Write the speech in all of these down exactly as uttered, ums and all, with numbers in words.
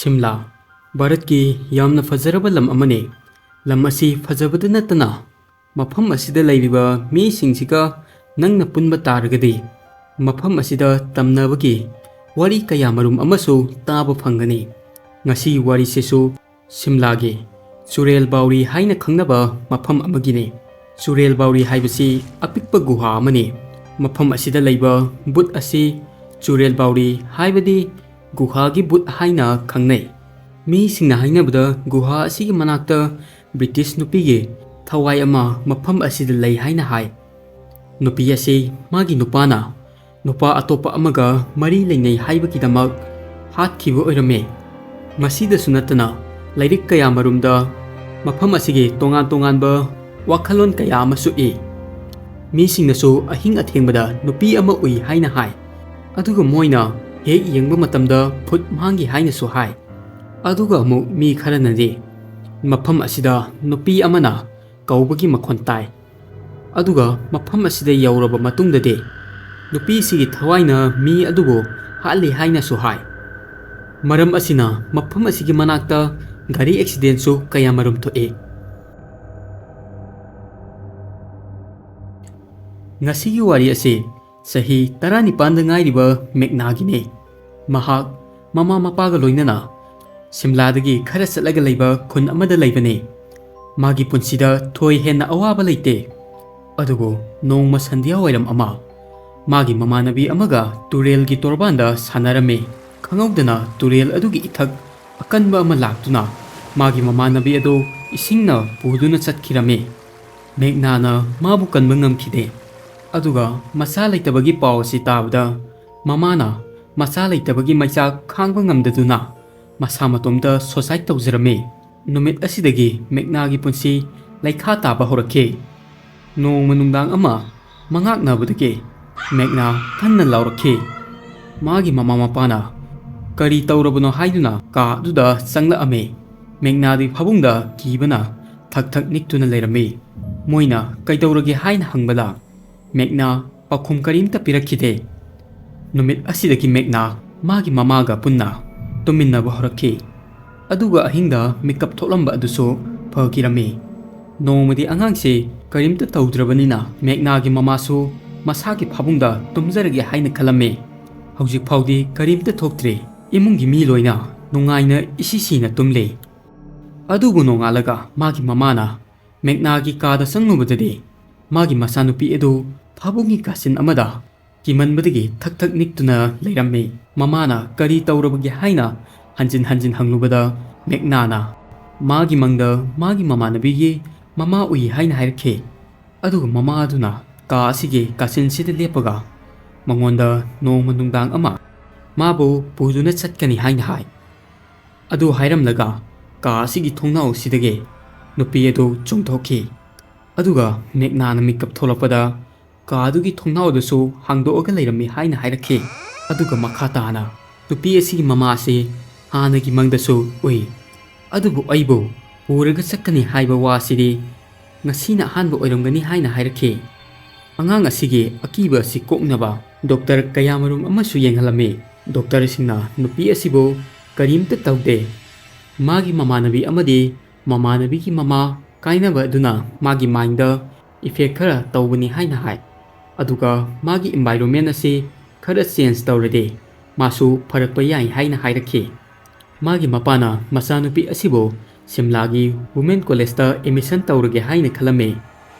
ꯁꯤꯝꯂꯥ, ꯚꯥꯔꯠꯀꯤ ꯌꯥꯝꯅ ꯐꯖꯔꯕ ꯂꯝ ꯑꯃꯅꯤ꯫ ꯂꯝ ꯑꯁꯤ ꯐꯖꯕꯗ ꯅꯠꯇꯅ ꯃꯐꯝ ꯑꯁꯤꯗ ꯂꯩꯔꯤꯕ ꯃꯤꯁꯤꯡꯁꯤꯒ ꯅꯪꯅ ꯄꯨꯟꯕ ꯇꯥꯔꯒꯗꯤ ꯃꯐꯝ ꯑꯁꯤꯗ ꯇꯝꯅꯕꯒꯤ ꯋꯥꯔꯤ ꯀꯌꯥ ꯃꯔꯨꯝ ꯑꯃꯁꯨ ꯇꯥꯕ ꯐꯪꯒꯅꯤ꯫ ꯉꯁꯤ ꯋꯥꯔꯤꯁꯤꯁꯨ ꯁꯤꯝꯂꯥꯒꯤ ꯆꯨꯔꯦꯜ ꯕꯥꯎꯔꯤ ꯍꯥꯏꯅ ꯈꯪꯅꯕ ꯃꯐꯝ ꯑꯃꯒꯤꯅꯤ꯫ ꯆꯨꯔꯦꯜ ꯕꯥꯎꯔꯤ ꯍꯥꯏꯕꯁꯤ ꯑꯄꯤꯛꯄ ꯒꯨꯍꯥ ꯑꯃꯅꯤ꯫ ꯃꯐꯝ ꯑꯁꯤꯗ ꯂꯩꯕ ꯕꯨꯠ ꯑꯁꯤ ꯆꯨꯔꯦꯜ ꯕꯥꯎꯔꯤ ꯍꯥꯏꯕꯗꯤ ꯒꯨꯍꯥꯒꯤ ꯕꯨꯠ ꯍꯥꯏꯅ ꯈꯪꯅꯩ꯫ ꯃꯤꯁꯤꯡꯅ ꯍꯥꯏꯅꯕꯗ ꯒꯨꯍꯥ ꯑꯁꯤꯒꯤ ꯃꯅꯥꯛꯇ ꯕ꯭ꯔꯤꯇꯤꯁ ꯅꯨꯄꯤꯒꯤ ꯊꯋꯥꯏ ꯑꯃ ꯃꯐꯝ ꯑꯁꯤꯗ ꯂꯩ ꯍꯥꯏꯅ ꯍꯥꯏ꯫ ꯅꯨꯄꯤ ꯑꯁꯤ ꯃꯥꯒꯤ ꯅꯨꯄꯥꯅ ꯅꯨꯄꯥ ꯑꯇꯣꯞꯄ ꯑꯃꯒ ꯃꯔꯤ ꯂꯩꯅꯩ ꯍꯥꯏꯕꯒꯤꯗꯃꯛ ꯍꯥꯠꯈꯤꯕ ꯑꯣꯏꯔꯝꯃꯤ꯫ ꯃꯁꯤꯗꯁꯨ ꯅꯠꯇꯅ ꯂꯥꯏꯔꯤꯛ ꯀꯌꯥ ꯃꯔꯨꯝꯗ ꯃꯐꯝ ꯑꯁꯤꯒꯤ ꯇꯣꯉꯥꯟ ꯇꯣꯉꯥꯟꯕ ꯋꯥꯈꯜꯂꯣꯟ ꯀꯌꯥ ꯑꯃꯁꯨ ꯏ꯫ ꯃꯤꯁꯤꯡꯅꯁꯨ ꯑꯍꯤꯡ ꯑꯊꯦꯡꯕꯗ ꯅꯨꯄꯤ ꯑꯃ ꯎꯏ ꯍꯥꯏꯅ ꯍꯥꯏ꯫ ꯑꯗꯨꯒ ꯃꯣꯏꯅ ꯍꯦꯛ ꯌꯦꯡꯕ ꯃꯇꯝꯗ ꯐꯨꯠ ꯃꯥꯡꯈꯤ ꯍꯥꯏꯅꯁꯨ ꯍꯥꯏ꯫ ꯑꯗꯨꯒ ꯑꯃꯨꯛ ꯃꯤ ꯈꯔꯅꯗꯤ ꯃꯐꯝ ꯑꯁꯤꯗ ꯅꯨꯄꯤ ꯑꯃꯅ ꯀꯧꯕꯒꯤ ꯃꯈꯣꯟ ꯇꯥꯏ꯫ ꯑꯗꯨꯒ ꯃꯐꯝ ꯑꯁꯤꯗ ꯌꯧꯔꯕ ꯃꯇꯨꯡꯗꯗꯤ ꯅꯨꯄꯤꯁꯤꯒꯤ ꯊꯋꯥꯏꯅ ꯃꯤ ꯑꯗꯨꯕꯨ ꯍꯥꯠꯂꯤ ꯍꯥꯏꯅꯁꯨ ꯍꯥꯏ꯫ ꯃꯔꯝ ꯑꯁꯤꯅ ꯃꯐꯝ ꯑꯁꯤꯒꯤ ꯃꯅꯥꯛꯇ ꯒꯥꯔꯤ ꯑꯦꯛꯁꯤꯗꯦꯟꯁꯨ ꯀꯌꯥꯃꯔꯨꯝ ꯊꯣꯛꯏ꯫ ꯉꯁꯤꯒꯤ ꯋꯥꯔꯤ ꯑꯁꯤ ꯆꯍꯤ ꯇꯔꯥꯅꯤꯄꯥꯟꯗ ꯉꯥꯏꯔꯤꯕ ꯃꯦꯛꯅꯥꯒꯤꯅꯤ꯫ ꯃꯍꯥꯛ ꯃꯃꯥ ꯃꯄꯥꯒ ꯂꯣꯏꯅꯅ ꯁꯤꯝꯂꯥꯗꯒꯤ ꯈꯔ ꯆꯠꯂꯒ ꯂꯩꯕ ꯈꯨꯟ ꯑꯃꯗ ꯂꯩꯕꯅꯤ꯫ ꯃꯥꯒꯤ ꯄꯨꯟꯁꯤꯗ ꯊꯣꯏ ꯍꯦꯟꯅ ꯑꯋꯥꯕ ꯂꯩꯇꯦ꯫ ꯑꯗꯨꯕꯨ ꯅꯣꯡꯃ ꯁꯟꯙ꯭ꯌꯥ ꯋꯥꯏꯔꯝ ꯑꯃ ꯃꯥꯒꯤ ꯃꯃꯥꯟꯅꯕꯤ ꯑꯃꯒ ꯇꯨꯔꯦꯜꯒꯤ ꯇꯣꯔꯕꯥꯟꯗ ꯁꯥꯟꯅꯔꯝꯃꯤ꯫ ꯈꯪꯍꯧꯗꯅ ꯇꯨꯔꯦꯜ ꯑꯗꯨꯒꯤ ꯏꯊꯛ ꯑꯀꯟꯕ ꯑꯃ ꯂꯥꯛꯇꯨꯅ ꯃꯥꯒꯤ ꯃꯃꯥꯟꯅꯕꯤ ꯑꯗꯨ ꯏꯁꯤꯡꯅ ꯄꯨꯗꯨꯅ ꯆꯠꯈꯤꯔꯝꯃꯤ꯫ ꯃꯦꯛꯅꯥꯅ ꯃꯥꯕꯨ ꯀꯟꯕ ꯉꯝꯈꯤꯗꯦ꯫ ꯑꯗꯨꯒ ꯃꯆꯥ ꯂꯩꯇꯕꯒꯤ ꯄꯥꯎ ꯑꯁꯤ ꯇꯥꯕꯗ ꯃꯃꯥꯅ ꯃꯆꯥ ꯂꯩꯇꯕꯒꯤ ꯃꯩꯆꯥꯛ ꯈꯥꯡꯕ ꯉꯝꯗꯗꯨꯅ ꯃꯁꯥ ꯃꯇꯣꯝꯇ ꯁꯣꯁꯥꯏꯠ ꯇꯧꯖꯔꯝꯃꯤ꯫ ꯅꯨꯃꯤꯠ ꯑꯁꯤꯗꯒꯤ ꯃꯦꯛꯅꯥꯒꯤ ꯄꯨꯟꯁꯤ ꯂꯩꯈꯥ ꯇꯥꯕ ꯍꯧꯔꯛꯈꯤ꯫ ꯅꯣꯡꯃ ꯅꯨꯡꯗꯥꯡ ꯑꯃ ꯃꯉꯥꯛꯅꯕꯗꯒꯤ ꯃꯦꯛꯅꯥ ꯀꯟꯅ ꯂꯥꯎꯔꯛꯈꯤ꯫ ꯃꯥꯒꯤ ꯃꯃꯥ ꯃꯄꯥꯅ ꯀꯔꯤ ꯇꯧꯔꯕꯅꯣ ꯍꯥꯏꯗꯨꯅ ꯀꯥ ꯑꯗꯨꯗ ꯆꯪꯂꯛꯑꯝꯃꯤ꯫ ꯃꯦꯛꯅꯥꯗꯤ ꯐꯃꯨꯡꯗ ꯀꯤꯕꯅ ꯊꯛ ꯊꯛ ꯅꯤꯛꯇꯨꯅ ꯂꯩꯔꯝꯃꯤ꯫ ꯃꯣꯏꯅ ꯀꯩꯗꯧꯔꯒꯦ ꯍꯥꯏꯅ ꯍꯪꯕꯗ ꯃꯦꯛꯅꯥ ꯄꯥꯎꯈꯨꯝ ꯀꯔꯤꯝꯇ ꯄꯤꯔꯛꯈꯤꯗꯦ꯫ ꯅꯨꯃꯤꯠ ꯑꯁꯤꯗꯒꯤ ꯃꯦꯛꯅꯥ ꯃꯥꯒꯤ ꯃꯃꯥꯒ ꯄꯨꯟꯅ ꯇꯨꯝꯃꯤꯟꯅꯕ ꯍꯧꯔꯛꯈꯤ꯫ ꯑꯗꯨꯒ ꯑꯍꯤꯡꯗ ꯃꯤꯀꯞ ꯊꯣꯛꯂꯝꯕ ꯑꯗꯨꯁꯨ ꯐꯈꯤꯔꯝꯃꯤ꯫ ꯅꯣꯡꯃꯗꯤ ꯑꯉꯥꯡꯁꯤ ꯀꯔꯤꯝꯇ ꯇꯧꯗ꯭ꯔꯕꯅꯤꯅ ꯃꯦꯛꯅꯥꯒꯤ ꯃꯃꯥꯁꯨ ꯃꯁꯥꯒꯤ ꯐꯥꯕꯨꯡꯗ ꯇꯨꯝꯖꯔꯒꯦ ꯍꯥꯏꯅ ꯈꯜꯂꯝꯃꯤ꯫ ꯍꯧꯖꯤꯛ ꯐꯥꯎꯗꯤ ꯀꯔꯤꯝꯇ ꯊꯣꯛꯇ꯭ꯔꯤ꯫ ꯏꯃꯨꯡꯒꯤ ꯃꯤ ꯂꯣꯏꯅ ꯅꯨꯡꯉꯥꯏꯅ ꯏꯁꯤ ꯁꯤꯅ ꯇꯨꯝꯂꯤ꯫ ꯑꯗꯨꯕꯨ ꯅꯣꯡꯉꯥꯜꯂꯒ ꯃꯥꯒꯤ ꯃꯃꯥꯅ ꯃꯦꯛꯅꯥꯒꯤ ꯀꯥꯗ ꯆꯪꯂꯨꯕꯗꯗꯤ ꯃꯥꯒꯤ ꯃꯆꯥꯅꯨꯄꯤ ꯑꯗꯨ ꯐꯥꯕꯨꯡꯒꯤ ꯀꯥꯆꯤꯟ ꯑꯃꯗ ꯀꯤꯃꯟꯕꯗꯒꯤ ꯊꯛ ꯊꯛ ꯅꯤꯛꯇꯨꯅ ꯂꯩꯔꯝꯃꯤ꯫ ꯃꯃꯥꯅ ꯀꯔꯤ ꯇꯧꯔꯕꯒꯦ ꯍꯥꯏꯅ ꯍꯟꯖꯤꯟ ꯍꯟꯖꯤꯟ ꯍꯪꯂꯨꯕꯗ ꯃꯦꯛꯅꯥꯅ ꯃꯥꯒꯤ ꯃꯪꯗ ꯃꯥꯒꯤ ꯃꯃꯥꯟꯅꯕꯤꯒꯤ ꯃꯃꯥ ꯎꯏ ꯍꯥꯏꯅ ꯍꯥꯏꯔꯛꯈꯤ꯫ ꯑꯗꯨꯒ ꯃꯃꯥ ꯑꯗꯨꯅ ꯀꯥ ꯑꯁꯤꯒꯤ ꯀꯥꯆꯤꯟꯁꯤꯗ ꯂꯦꯞꯄꯒ ꯃꯉꯣꯟꯗ ꯅꯣꯡꯃ ꯅꯨꯡꯗꯥꯡ ꯑꯃ ꯃꯥꯕꯨ ꯄꯨꯗꯨꯅ ꯆꯠꯀꯅꯤ ꯍꯥꯏꯅ ꯍꯥꯏ꯫ ꯑꯗꯨ ꯍꯥꯏꯔꯝꯂꯒ ꯀꯥ ꯑꯁꯤꯒꯤ ꯊꯣꯡꯅꯥꯎ ꯑꯁꯤꯗꯒꯤ ꯅꯨꯄꯤ ꯑꯗꯨ ꯆꯣꯡꯊꯣꯛꯈꯤ꯫ ꯑꯗꯨꯒ ꯃꯦꯛꯅꯥꯅ ꯃꯤꯀꯞ ꯊꯣꯛꯂꯛꯄꯗ ꯀꯥ ꯑꯗꯨꯒꯤ ꯊꯣꯡꯅꯥꯎꯗꯨꯁꯨ ꯍꯥꯡꯗꯣꯛꯑꯒ ꯂꯩꯔꯝꯃꯤ ꯍꯥꯏꯅ ꯍꯥꯏꯔꯛꯈꯤ꯫ ꯑꯗꯨꯒ ꯃꯈꯥ ꯇꯥꯅ ꯅꯨꯄꯤ ꯑꯁꯤꯒꯤ ꯃꯃꯥ ꯑꯁꯤ ꯍꯥꯟꯅꯒꯤ ꯃꯪꯗꯁꯨ ꯎꯏ꯫ ꯑꯗꯨꯕꯨ ꯑꯩꯕꯨ ꯄꯨꯔꯒ ꯆꯠꯀꯅꯤ ꯍꯥꯏꯕ ꯋꯥ ꯑꯁꯤꯗꯤ ꯉꯁꯤꯅ ꯑꯍꯥꯟꯕ ꯑꯣꯏꯔꯝꯒꯅꯤ ꯍꯥꯏꯅ ꯍꯥꯏꯔꯛꯈꯤ꯫ ꯑꯉꯥꯡ ꯑꯁꯤꯒꯤ ꯑꯀꯤꯕ ꯑꯁꯤ ꯀꯣꯛꯅꯕ ꯗꯣꯛꯇꯔ ꯀꯌꯥꯃꯔꯨꯝ ꯑꯃꯁꯨ ꯌꯦꯡꯍꯜꯂꯝꯃꯤ꯫ ꯗꯣꯛꯇꯔꯁꯤꯡꯅ ꯅꯨꯄꯤ ꯑꯁꯤꯕꯨ ꯀꯔꯤꯝꯇ ꯇꯧꯗꯦ꯫ ꯃꯥꯒꯤ ꯃꯃꯥꯟꯅꯕꯤ ꯑꯃꯗꯤ ꯃꯃꯥꯟꯅꯕꯤꯒꯤ ꯃꯃꯥ ꯀꯥꯏꯅꯕ ꯑꯗꯨꯅ ꯃꯥꯒꯤ ꯃꯥꯏꯟꯗ ꯏꯐꯦꯛ ꯈꯔ ꯇꯧꯕꯅꯤ ꯍꯥꯏꯅ ꯍꯥꯏ꯫ ꯑꯗꯨꯒ ꯃꯥꯒꯤ ꯏꯟꯚꯥꯏꯔꯣꯟꯃꯦꯟ ꯑꯁꯤ ꯈꯔ ꯆꯦꯟꯖ ꯇꯧꯔꯗꯤ ꯃꯥꯁꯨ ꯐꯔꯛꯄ ꯌꯥꯏ ꯍꯥꯏꯅ ꯍꯥꯏꯔꯛꯈꯤ꯫ ꯃꯥꯒꯤ ꯃꯄꯥꯅ ꯃꯆꯥꯅꯨꯄꯤ ꯑꯁꯤꯕꯨ ꯁꯤꯝꯂꯥꯒꯤ ꯋꯨꯃꯦꯟ ꯀꯣꯂꯦꯖꯇ ꯑꯦꯗꯃꯤꯁꯟ ꯇꯧꯔꯒꯦ ꯍꯥꯏꯅ ꯈꯜꯂꯝꯃꯤ꯫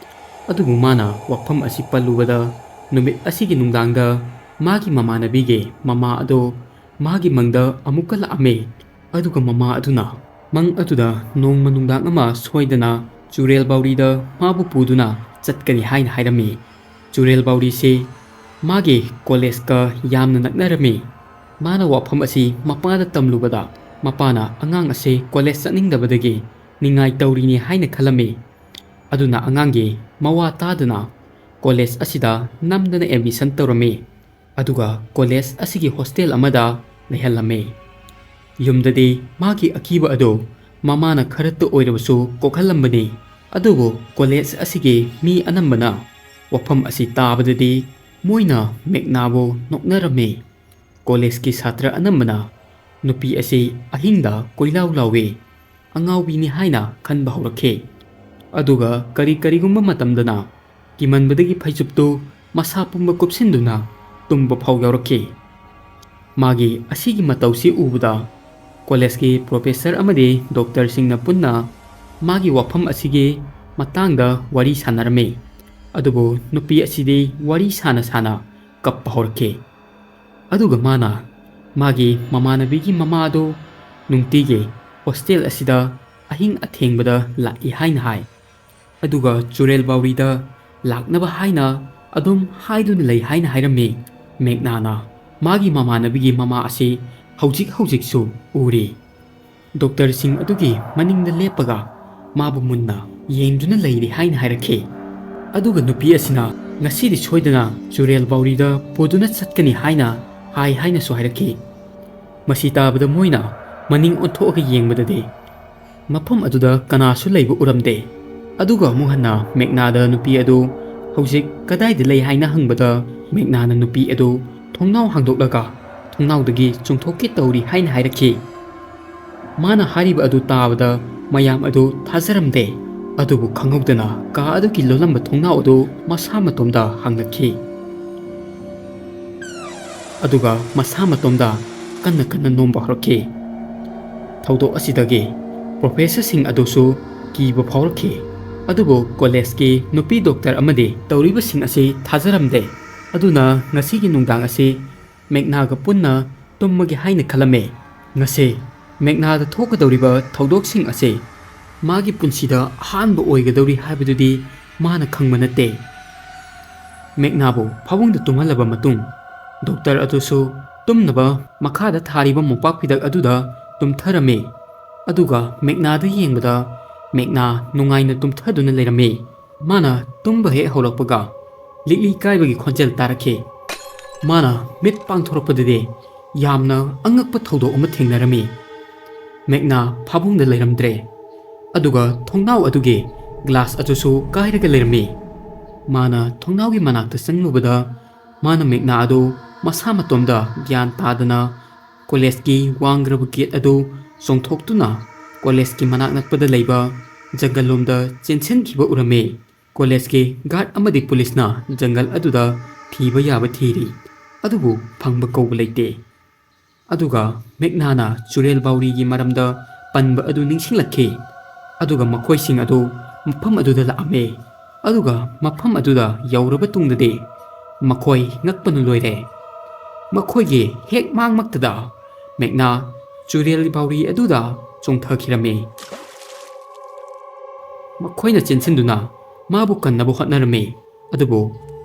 ꯑꯗꯨꯕꯨ ꯃꯥꯅ ꯋꯥꯐꯝ ꯑꯁꯤ ꯄꯜꯂꯨꯕꯗ ꯅꯨꯃꯤꯠ ꯑꯁꯤꯒꯤ ꯅꯨꯡꯗꯥꯡꯗ ꯃꯥꯒꯤ ꯃꯃꯥꯟꯅꯕꯤꯒꯤ ꯃꯃꯥ ꯑꯗꯨ ꯃꯥꯒꯤ ꯃꯪꯗ ꯑꯃꯨꯛꯀ ꯂꯥꯛꯑꯝꯃꯤ꯫ ꯑꯗꯨꯒ ꯃꯃꯥ ꯑꯗꯨꯅ ꯃꯪ ꯑꯗꯨꯗ ꯅꯣꯡꯃ ꯅꯨꯡꯗꯥꯡ ꯑꯃ ꯁꯣꯏꯗꯅ ꯆꯨꯔꯦꯜ ꯕꯥꯎꯔꯤꯗ ꯃꯥꯕꯨ ꯄꯨꯗꯨꯅ ꯆꯠꯀꯅꯤ ꯍꯥꯏꯅ ꯍꯥꯏꯔꯝꯃꯤ꯫ ꯆꯨꯔꯦꯜ ꯕꯥꯎꯔꯤꯁꯤ ꯃꯥꯒꯤ ꯀꯣꯂꯦꯖꯀ ꯌꯥꯝꯅ ꯅꯛꯅꯔꯝꯃꯤ꯫ ꯃꯥꯅ ꯋꯥꯐꯝ ꯑꯁꯤ ꯃꯄꯥꯗ ꯇꯝꯂꯨꯕꯗ ꯃꯄꯥꯅ ꯑꯉꯥꯡ ꯑꯁꯤ ꯀꯣꯂꯦꯖ ꯆꯠꯅꯤꯡꯗꯕꯗꯒꯤ ꯅꯤꯡꯉꯥꯏ ꯇꯧꯔꯤꯅꯤ ꯍꯥꯏꯅ ꯈꯜꯂꯝꯃꯤ꯫ ꯑꯗꯨꯅ ꯑꯉꯥꯡꯒꯤ ꯃꯋꯥ ꯇꯥꯗꯨꯅ ꯀꯣꯂꯦꯖ ꯑꯁꯤꯗ ꯅꯝꯗꯅ ꯑꯦꯗꯃꯤꯁꯟ ꯇꯧꯔꯝꯃꯤ꯫ ꯑꯗꯨꯒ ꯀꯣꯂꯦꯖ ꯑꯁꯤꯒꯤ ꯍꯣꯁꯇꯦꯜ ꯑꯃꯗ ꯂꯩꯍꯜꯂꯝꯃꯤ꯫ ꯌꯨꯝꯗꯗꯤ ꯃꯥꯒꯤ ꯑꯀꯤꯕ ꯑꯗꯨ ꯃꯃꯥꯅ ꯈꯔꯠꯇ ꯑꯣꯏꯔꯕꯁꯨ ꯀꯣꯛꯍꯜꯂꯝꯕꯅꯤ꯫ ꯑꯗꯨꯕꯨ ꯀꯣꯂꯦꯖ ꯑꯁꯤꯒꯤ ꯃꯤ ꯑꯅꯝꯕꯅ ꯋꯥꯐꯝ ꯑꯁꯤ ꯇꯥꯕꯗꯗꯤ ꯃꯣꯏꯅ ꯃꯦꯛꯅꯥꯕꯨ ꯅꯣꯛꯅꯔꯝꯃꯤ꯫ ꯀꯣꯂꯦꯖꯀꯤ ꯁꯥꯇ꯭ꯔ ꯑꯅꯝꯕꯅ ꯅꯨꯄꯤ ꯑꯁꯤ ꯑꯍꯤꯡꯗ ꯀꯣꯏꯂꯥꯎ ꯂꯥꯎꯏ, ꯑꯉꯥꯎꯕꯤꯅꯤ ꯍꯥꯏꯅ ꯈꯟꯕ ꯍꯧꯔꯛꯈꯤ꯫ ꯑꯗꯨꯒ ꯀꯔꯤ ꯀꯔꯤꯒꯨꯝꯕ ꯃꯇꯝꯗꯅ ꯀꯤꯃꯟꯕꯗꯒꯤ ꯐꯩꯖꯨꯞꯇꯨ ꯃꯁꯥ ꯄꯨꯝꯕ ꯀꯨꯞꯁꯤꯟꯗꯨꯅ ꯇꯨꯝꯕ ꯐꯥꯎ ꯌꯥꯎꯔꯛꯈꯤ꯫ ꯃꯥꯒꯤ ꯑꯁꯤꯒꯤ ꯃꯇꯧꯁꯤ ꯎꯕꯗ ꯀꯣꯂꯦꯖꯀꯤ ꯄ꯭ꯔꯣꯐꯦꯁꯔ ꯑꯃꯗꯤ ꯗꯣꯛꯇꯔꯁꯤꯡꯅ ꯄꯨꯟꯅ ꯃꯥꯒꯤ ꯋꯥꯐꯝ ꯑꯁꯤꯒꯤ ꯃꯇꯥꯡꯗ ꯋꯥꯔꯤ ꯁꯥꯟꯅꯔꯝꯃꯤ꯫ ꯑꯗꯨꯕꯨ ꯅꯨꯄꯤ ꯑꯁꯤꯗꯤ ꯋꯥꯔꯤ ꯁꯥꯅ ꯁꯥꯅ ꯀꯞꯄ ꯍꯧꯔꯛꯈꯤ꯫ ꯑꯗꯨꯒ ꯃꯥꯅ ꯃꯥꯒꯤ ꯃꯃꯥꯟꯅꯕꯤꯒꯤ ꯃꯃꯥ ꯑꯗꯨ ꯅꯨꯡꯇꯤꯒꯤ ꯍꯣꯁꯇꯦꯜ ꯑꯁꯤꯗ ꯑꯍꯤꯡ ꯑꯊꯦꯡꯕꯗ ꯂꯥꯛꯏ ꯍꯥꯏꯅ ꯍꯥꯏ꯫ ꯑꯗꯨꯒ ꯆꯨꯔꯦꯜ ꯕꯥꯎꯔꯤꯗ ꯂꯥꯛꯅꯕ ꯍꯥꯏꯅ ꯑꯗꯨꯝ ꯍꯥꯏꯗꯨꯅ ꯂꯩ ꯍꯥꯏꯅ ꯍꯥꯏꯔꯝꯃꯤ꯫ ꯃꯦꯛꯅꯥꯅ ꯃꯥꯒꯤ ꯃꯃꯥꯟꯅꯕꯤꯒꯤ ꯃꯃꯥ ꯑꯁꯤ ꯍꯧꯖꯤꯛ ꯍꯧꯖꯤꯛꯁꯨ ꯎꯔꯤ꯫ ꯗꯣꯛꯇꯔꯁꯤꯡ ꯑꯗꯨꯒꯤ ꯃꯅꯤꯡꯗ ꯂꯦꯞꯄꯒ ꯃꯥꯕꯨ ꯃꯨꯟꯅ ꯌꯦꯡꯗꯨꯅ ꯂꯩꯔꯤ ꯍꯥꯏꯅ ꯍꯥꯏꯔꯛꯈꯤ꯫ ꯑꯗꯨꯒ ꯅꯨꯄꯤ ꯑꯁꯤꯅ ꯉꯁꯤꯗꯤ ꯁꯣꯏꯗꯅ ꯆꯨꯔꯦꯜ ꯕꯥꯎꯔꯤꯗ ꯄꯨꯗꯨꯅ ꯆꯠꯀꯅꯤ ꯍꯥꯏꯅ ꯍꯥꯏ ꯍꯥꯏꯅꯁꯨ ꯍꯥꯏꯔꯛꯈꯤ꯫ ꯃꯁꯤ ꯇꯥꯕꯗ ꯃꯣꯏꯅ ꯃꯅꯤꯡ ꯑꯣꯟꯊꯣꯛꯑꯒ ꯌꯦꯡꯕꯗꯗꯤ ꯃꯐꯝ ꯑꯗꯨꯗ ꯀꯅꯥꯁꯨ ꯂꯩꯕ ꯎꯔꯝꯗꯦ꯫ ꯑꯗꯨꯒ ꯑꯃꯨꯛ ꯍꯟꯅ ꯃꯦꯛꯅꯥꯗ ꯅꯨꯄꯤ ꯑꯗꯨ ꯍꯧꯖꯤꯛ ꯀꯗꯥꯏꯗ ꯂꯩ ꯍꯥꯏꯅ ꯍꯪꯕꯗ ꯃꯦꯛꯅꯥꯅ ꯅꯨꯄꯤ ꯑꯗꯨ ꯊꯣꯡꯅꯥꯎ ꯍꯥꯡꯗꯣꯛꯂꯒ ꯊꯣꯡꯅꯥꯎꯗꯒꯤ ꯆꯣꯡꯊꯣꯛꯀꯦ ꯇꯧꯔꯤ ꯍꯥꯏꯅ ꯍꯥꯏꯔꯛꯈꯤ꯫ ꯃꯥꯅ ꯍꯥꯏꯔꯤꯕ ꯑꯗꯨ ꯇꯥꯕꯗ ꯃꯌꯥꯝ ꯑꯗꯨ ꯊꯥꯖꯔꯝꯗꯦ꯫ ꯑꯗꯨꯕꯨ ꯈꯪꯍꯧꯗꯅ ꯀꯥ ꯑꯗꯨꯒꯤ ꯂꯣꯜꯂꯝꯕ ꯊꯣꯡꯅꯥꯎ ꯑꯗꯨ ꯃꯁꯥ ꯃꯇꯣꯝꯗ ꯍꯥꯡꯂꯛꯈꯤ꯫ ꯑꯗꯨꯒ ꯃꯁꯥ ꯃꯇꯣꯝꯗ ꯀꯟꯅ ꯀꯟꯅ ꯅꯣꯝꯕ ꯍꯧꯔꯛꯈꯤ꯫ ꯊꯧꯗꯣꯛ ꯑꯁꯤꯗꯒꯤ ꯄ꯭ꯔꯣꯐꯦꯁꯔꯁꯤꯡ ꯑꯗꯨꯁꯨ ꯀꯤꯕ ꯐꯥꯎꯔꯛꯈꯤ꯫ ꯑꯗꯨꯕꯨ ꯀꯣꯂꯦꯖꯀꯤ ꯅꯨꯄꯤ ꯗꯣꯛꯇꯔ ꯑꯃꯗꯤ ꯇꯧꯔꯤꯕꯁꯤꯡ ꯑꯁꯤ ꯊꯥꯖꯔꯝꯗꯦ꯫ ꯑꯗꯨꯅ ꯉꯁꯤꯒꯤ ꯅꯨꯡꯗꯥꯡ ꯑꯁꯤ ꯃꯦꯛꯅꯥꯒ ꯄꯨꯟꯅ ꯇꯨꯝꯃꯒꯦ ꯍꯥꯏꯅ ꯈꯜꯂꯝꯃꯦ꯫ ꯉꯁꯤ ꯃꯦꯛꯅꯥꯗ ꯊꯣꯛꯀꯗꯧꯔꯤꯕ ꯊꯧꯗꯣꯛꯁꯤꯡ ꯑꯁꯤ ꯃꯥꯒꯤ ꯄꯨꯟꯁꯤꯗ ꯑꯍꯥꯟꯕ ꯑꯣꯏꯒꯗꯧꯔꯤ ꯍꯥꯏꯕꯗꯨꯗꯤ ꯃꯥꯅ ꯈꯪꯕ ꯅꯠꯇꯦ꯫ ꯃꯦꯛꯅꯥꯕꯨ ꯐꯃꯨꯡꯗ ꯇꯨꯝꯍꯜꯂꯕ ꯃꯇꯨꯡ, ꯗꯣꯛꯇꯔ ꯑꯗꯨꯁꯨ ꯇꯨꯝꯅꯕ ꯃꯈꯥꯗ ꯊꯥꯔꯤꯕ ꯃꯣꯝꯄꯥꯛ ꯐꯤꯗꯛ ꯑꯗꯨꯗ ꯇꯨꯝꯊꯔꯝꯃꯤ꯫ ꯑꯗꯨꯒ ꯃꯦꯛꯅꯥꯗ ꯌꯦꯡꯕꯗ ꯃꯦꯛꯅꯥ ꯅꯨꯡꯉꯥꯏꯅ ꯇꯨꯝꯊꯗꯨꯅ ꯂꯩꯔꯝꯃꯤ꯫ ꯃꯥꯅ ꯇꯨꯝꯕ ꯍꯦꯛ ꯍꯧꯔꯛꯄꯒ ꯂꯤꯛꯂꯤ ꯀꯥꯏꯕꯒꯤ ꯈꯣꯟꯖꯦꯜ ꯇꯥꯔꯛꯈꯤ꯫ ꯃꯥꯅ ꯃꯤꯠ ꯄꯥꯡꯊꯣꯔꯛꯄꯗꯗꯤ ꯌꯥꯝꯅ ꯑꯉꯛꯄ ꯊꯧꯗꯣꯛ ꯑꯃ ꯊꯦꯡꯅꯔꯝꯃꯤ꯫ ꯃꯦꯛꯅꯥ ꯐꯃꯨꯡꯗ ꯂꯩꯔꯝꯗ꯭ꯔꯦ, ꯑꯗꯨꯒ ꯊꯣꯡꯅꯥꯎ ꯑꯗꯨꯒꯤ ꯒ꯭ꯂꯥꯁ ꯑꯗꯨꯁꯨ ꯀꯥꯏꯔꯒ ꯂꯩꯔꯝꯃꯤ꯫ ꯃꯥꯅ ꯊꯣꯡꯅꯥꯎꯒꯤ ꯃꯅꯥꯛꯇ ꯆꯪꯂꯨꯕꯗ ꯃꯥꯅ ꯃꯦꯛꯅꯥ ꯑꯗꯨ ꯃꯁꯥ ꯃꯇꯣꯝꯗ ꯒ꯭ꯌꯥꯟ ꯇꯥꯗꯅ ꯀꯣꯂꯦꯖꯀꯤ ꯋꯥꯡꯈ꯭ꯔꯕ ꯒꯦꯠ ꯑꯗꯨ ꯆꯣꯡꯊꯣꯛꯇꯨꯅ ꯀꯣꯂꯦꯖꯀꯤ ꯃꯅꯥꯛ ꯅꯛꯄꯗ ꯂꯩꯕ ꯖꯪꯒꯜ ꯂꯣꯝꯗ ꯆꯦꯟꯁꯤꯟꯈꯤꯕ ꯎꯔꯝꯃꯤ꯫ ꯀꯣꯂꯦꯖꯀꯤ ꯒꯥꯔꯗ ꯑꯃꯗꯤ ꯄꯨꯂꯤꯁꯅ ꯖꯪꯒꯜ ꯑꯗꯨꯗ ꯊꯤꯕ ꯌꯥꯕ ꯊꯤꯔꯤ, ꯑꯗꯨꯕꯨ ꯐꯪꯕ ꯀꯧꯕ ꯂꯩꯇꯦ꯫ ꯑꯗꯨꯒ ꯃꯦꯛꯅꯥꯅ ꯆꯨꯔꯦꯜ ꯕꯥꯎꯔꯤꯒꯤ ꯃꯔꯝꯗ ꯄꯟꯕ ꯑꯗꯨ ꯅꯤꯡꯁꯤꯡꯂꯛꯈꯤ꯫ ꯑꯗꯨꯒ ꯃꯈꯣꯏꯁꯤꯡ ꯑꯗꯨ ꯃꯐꯝ ꯑꯗꯨꯗ ꯂꯥꯛꯑꯝꯃꯤ꯫ ꯑꯗꯨꯒ ꯃꯐꯝ ꯑꯗꯨꯗ ꯌꯧꯔꯕ ꯇꯨꯡꯗꯗꯤ ꯃꯈꯣꯏ ꯉꯛꯄꯅ ꯂꯣꯏꯔꯦ꯫ ꯃꯈꯣꯏꯒꯤ ꯍꯦꯛ ꯃꯥꯡꯃꯛꯇꯗ ꯃꯦꯛꯅꯥ ꯆꯨꯔꯦꯜ ꯕꯥꯎꯔꯤ ꯑꯗꯨꯗ ꯆꯣꯡꯊꯈꯤꯔꯝꯃꯤ꯫ ꯃꯈꯣꯏꯅ ꯆꯦꯟꯁꯤꯟꯗꯨꯅ ꯃꯥꯕꯨ ꯀꯟꯅꯕ ꯍꯣꯠꯅꯔꯝꯃꯤ꯫ ꯑꯗꯨꯕꯨ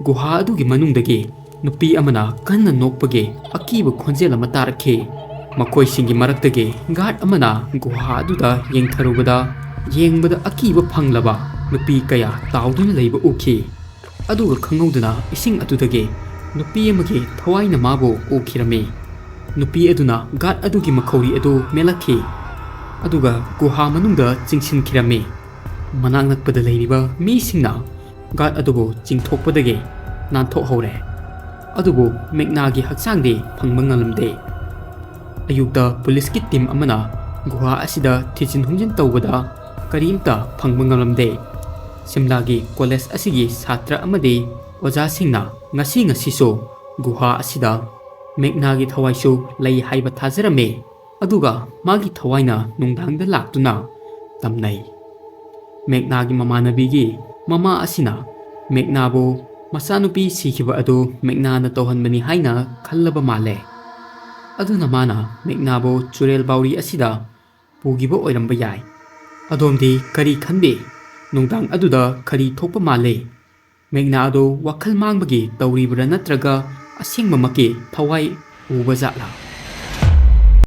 ꯒꯨꯍꯥ ꯑꯗꯨꯒꯤ ꯃꯅꯨꯡꯗꯒꯤ ꯅꯨꯄꯤ ꯑꯃꯅ ꯀꯟꯅ ꯅꯣꯛꯄꯒꯤ ꯑꯀꯤꯕ ꯈꯣꯟꯖꯦꯜ ꯑꯃ ꯇꯥꯔꯛꯈꯤ꯫ ꯃꯈꯣꯏꯁꯤꯡꯒꯤ ꯃꯔꯛꯇꯒꯤ ꯒꯥꯔꯗ ꯑꯃꯅ ꯒꯨꯍꯥ ꯑꯗꯨꯗ ꯌꯦꯡꯊꯔꯨꯕꯗ, ꯌꯦꯡꯕꯗ ꯑꯀꯤꯕ ꯐꯪꯂꯕ ꯅꯨꯄꯤ ꯀꯌꯥ ꯇꯥꯎꯗꯨꯅ ꯂꯩꯕ ꯎꯈꯤ꯫ ꯑꯗꯨꯒ ꯈꯪꯍꯧꯗꯅ ꯏꯁꯤꯡ ꯑꯗꯨꯗꯒꯤ ꯅꯨꯄꯤ ꯑꯃꯒꯤ ꯊꯋꯥꯏꯅ ꯃꯥꯕꯨ ꯎꯈꯤꯔꯝꯃꯤ꯫ ꯅꯨꯄꯤ ꯑꯗꯨꯅ ꯒꯥꯔꯗ ꯑꯗꯨꯒꯤ ꯃꯈꯧꯔꯤ ꯑꯗꯨ ꯃꯦꯜꯂꯛꯈꯤ, ꯑꯗꯨꯒ ꯒꯨꯍꯥ ꯃꯅꯨꯡꯗ ꯆꯤꯡꯁꯤꯟꯈꯤꯔꯝꯃꯤ꯫ ꯃꯅꯥꯛ ꯅꯛꯄꯗ ꯂꯩꯔꯤꯕ ꯃꯤꯁꯤꯡꯅ ꯒꯥꯔꯗ ꯑꯗꯨꯕꯨ ꯆꯤꯡꯊꯣꯛꯄꯗꯒꯤ ꯅꯥꯟꯊꯣꯛꯍꯧꯔꯦ꯫ ꯑꯗꯨꯕꯨ ꯃꯦꯛꯅꯥꯒꯤ ꯍꯛꯆꯥꯡꯗꯤ ꯐꯪꯕ ꯉꯝꯂꯝꯗꯦ꯫ ꯑꯌꯨꯛꯇ ꯄꯨꯂꯤꯁꯀꯤ ꯇꯤꯝ ꯑꯃꯅ ꯒꯨꯍꯥ ꯑꯁꯤꯗ ꯊꯤꯖꯤꯟ ꯍꯨꯝꯖꯤꯟ ꯇꯧꯕꯗ ꯀꯔꯤꯝꯇ ꯐꯪꯕ ꯉꯝꯂꯝꯗꯦ꯫ ꯁꯤꯝꯂꯥꯒꯤ ꯀꯣꯂꯦꯖ ꯑꯁꯤꯒꯤ ꯁꯥꯇ꯭ꯔ ꯑꯃꯗꯤ ꯑꯣꯖꯥꯁꯤꯡꯅ ꯉꯁꯤ ꯉꯁꯤꯁꯨ ꯒꯨꯍꯥ ꯑꯁꯤꯗ ꯃꯦꯛꯅꯥꯒꯤ ꯊꯋꯥꯏꯁꯨ ꯂꯩ ꯍꯥꯏꯕ ꯊꯥꯖꯔꯝꯃꯤ, ꯑꯗꯨꯒ ꯃꯥꯒꯤ ꯊꯋꯥꯏꯅ ꯅꯨꯡꯗꯥꯡꯗ ꯂꯥꯛꯇꯨꯅ ꯇꯝꯅꯩ꯫ ꯃꯦꯛꯅꯥꯒꯤ ꯃꯃꯥꯟꯅꯕꯤꯒꯤ ꯃꯃꯥ ꯑꯁꯤꯅ ꯃꯦꯛꯅꯥꯕꯨ ꯃꯆꯥꯅꯨꯄꯤ ꯁꯤꯈꯤꯕ ꯑꯗꯨ ꯃꯦꯛꯅꯥꯅ ꯇꯧꯍꯟꯕꯅꯤ ꯍꯥꯏꯅ ꯈꯜꯂꯕ ꯃꯥꯜꯂꯦ꯫ ꯑꯗꯨꯅ ꯃꯥꯅ ꯃꯦꯛꯅꯥꯕꯨ ꯆꯨꯔꯦꯜ ꯕꯥꯎꯔꯤ ꯑꯁꯤꯗ ꯄꯨꯈꯤꯕ ꯑꯣꯏꯔꯝꯕ ꯌꯥꯏ꯫ ꯑꯗꯣꯝꯗꯤ ꯀꯔꯤ ꯈꯟꯕꯤ? ꯅꯨꯡꯗꯥꯡ ꯑꯗꯨꯗ ꯀꯔꯤ ꯊꯣꯛꯄ ꯃꯥꯜꯂꯤ? ꯃꯦꯛꯅꯥ ꯑꯗꯨ ꯋꯥꯈꯜ ꯃꯥꯡꯕꯒꯤ ꯇꯧꯔꯤꯕ꯭ꯔꯥ ꯅꯠꯇ꯭ꯔꯒ ꯑꯁꯦꯡꯕꯃꯛꯀꯤ ꯊꯋꯥꯏ ꯎꯕ ꯖꯥꯠꯂꯥ?